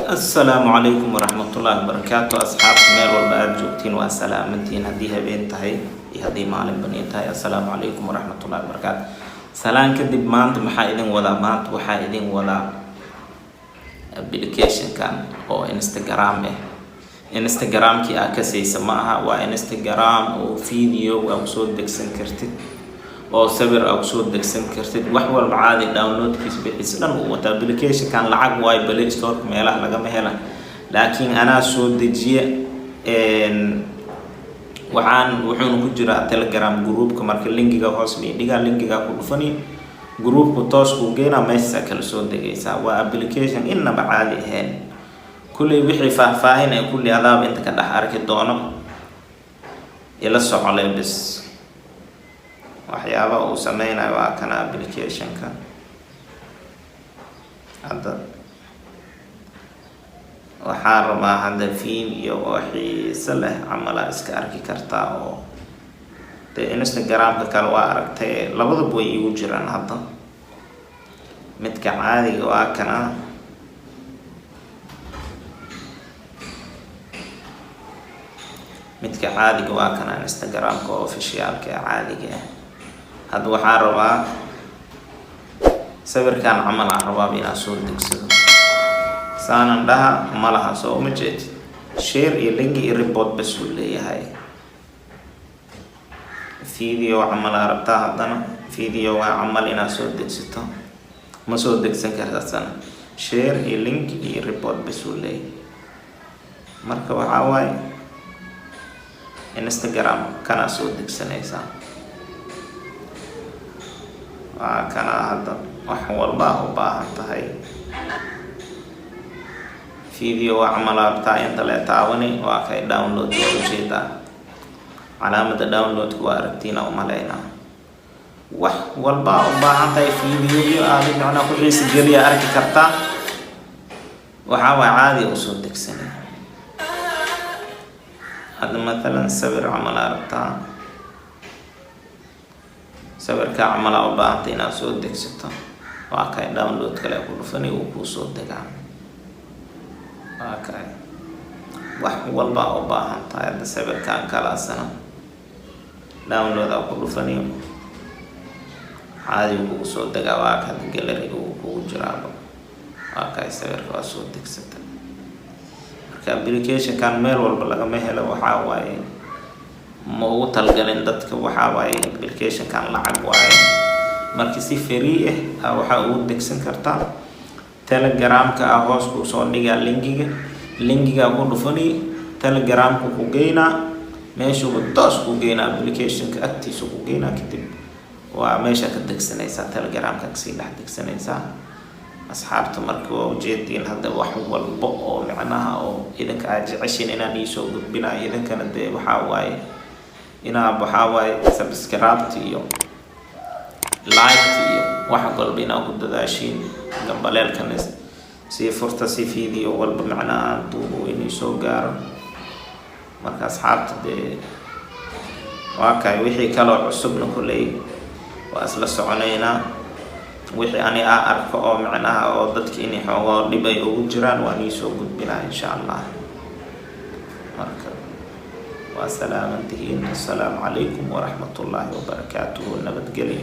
Asalaamu calaykum waraxmatullaahi wabarakaatu. Asxaabta meel walba aada joogtiin, waa salaamantiin, haddii habeen tahay iyo haddii maalin baniin tahay. Assalaamu calaykum waraxmatullahi wabarakaatu. Salaan kadib, maanta maxaa idin wadaa? Maanta waxaa idin wadaa applicationkan oo Instagram ah. Instagramkii aa kasaysa ma aha, waa Instagram oo video aa kusoo degsan kartid, oo sawir aa kusoo degsan kartid, wax walba caadi downloadkiisa bixiis dhan uu wata. Applicationkan lacag waayo, Play Store meelaha lagama hela, laakiin anaa soo dejiya. Waxaan wuxuuna ku jiraa Telegram groupka. Marka linkiga hoos dhigaa, linkiga ku dhufani, groupku toos kuu geynaa, meeshaa kala soo degaysaa. Waa application innaba caadi ahayn. Kulley wixii faahfaahin ee kulli adaaba inta ka dhex arki doono, ila socole bis. Waxyaaba uu sameynayo waa kana applicationka. Hadda waxaan rabaa hadda video oo xiise leh camalaa iska arki kartaa, oo dee Instagramka kale waa aragtay, labadaba way iigu jiraan. Hadda midka caadiga waa kana. Midka caadiga waa kana, Instagramka officialka ee caadiga ah. Hadda waxaan rabaa sawirkan camal aan rabaaba inaan soo degsado. Saanan dhaha, ma laha, soo uma jeedid? Share iyo link iyo report bas uu leeyahay. Video camal aa rabtaa, haddana videoga camal inaad soo degsato, ma soo degsan karta sana. Share iyo link iyo report bas uu leeyahay. Marka waxaa waaye Instagram kanaa soo degsanaysaa, waa kana. Hadda wax walba u baahan tahay, video camal rabtaa, inta le taabani, waa kay download. Waa ujeedaa calaamada downloadka, waa aragtiina umaleynaa. Wax walba u baahan tahay, videoyo aadi macnaa ku xiisi geliya arki kartaa. Waxaa waay caadi usoo degsanay. Hadda mathalan sawir camal aa rabtaa, sawirkaa camal aa u baahantay inaad soo degsato, waa kay download kale ku dhufani, uu kuusoo degaa. Waa kay wax walba u baahan tahay. Hadda sawirkan kalaasana download aa ku dhufani, caadi kugu soo degaa. Waa ka galleryga uu kugu jiraaba. Waa kay sawirka, waa soo degsata. Marka applicationkan meel walba lagama helo. Waxaa waaye ma ugu talgalin dadka. Waxaa waaye applicationkan lacag waaye. Marka si free ah waxaa ugu degsan kartaa Telegramka ah. Hoos kuu soo dhigaa linkiga, linkigaa ku dhufani, Telegramka ku geynaa, meeshuuba toos ku geynaa, applicationka agtiisa ku geynaa. Kadib waa meesha ka degsanaysaa, Telegramka kasii dhex degsanaysaa. Asxaabta, marka waa ujeediin hadda wax walba oo micnaha oo idinka aad jeceshiin inaan iisoo gudbinayo. Idinkana dee waxaa waaye inaa waxaa waaye subscribe iyo like iyo wax walba inaa ku dadaashiin, gambaleelkana sii furta, si video walba macnaha duubo inuu soo gaaro. Marka asxaabta, dee waa kay. Wixii kaloo cusubna kulley waa isla soconaynaa. Wixii ani aa arko oo macnaha oo dadka inay xoogoo dhib ay ugu jiraan, waan iisoo gudbinaa insha Allah. Marka waa salaamantihiin. Assalaamu calaykum waraxmatullaahi wabarakaatuhu. Nabadgelyo.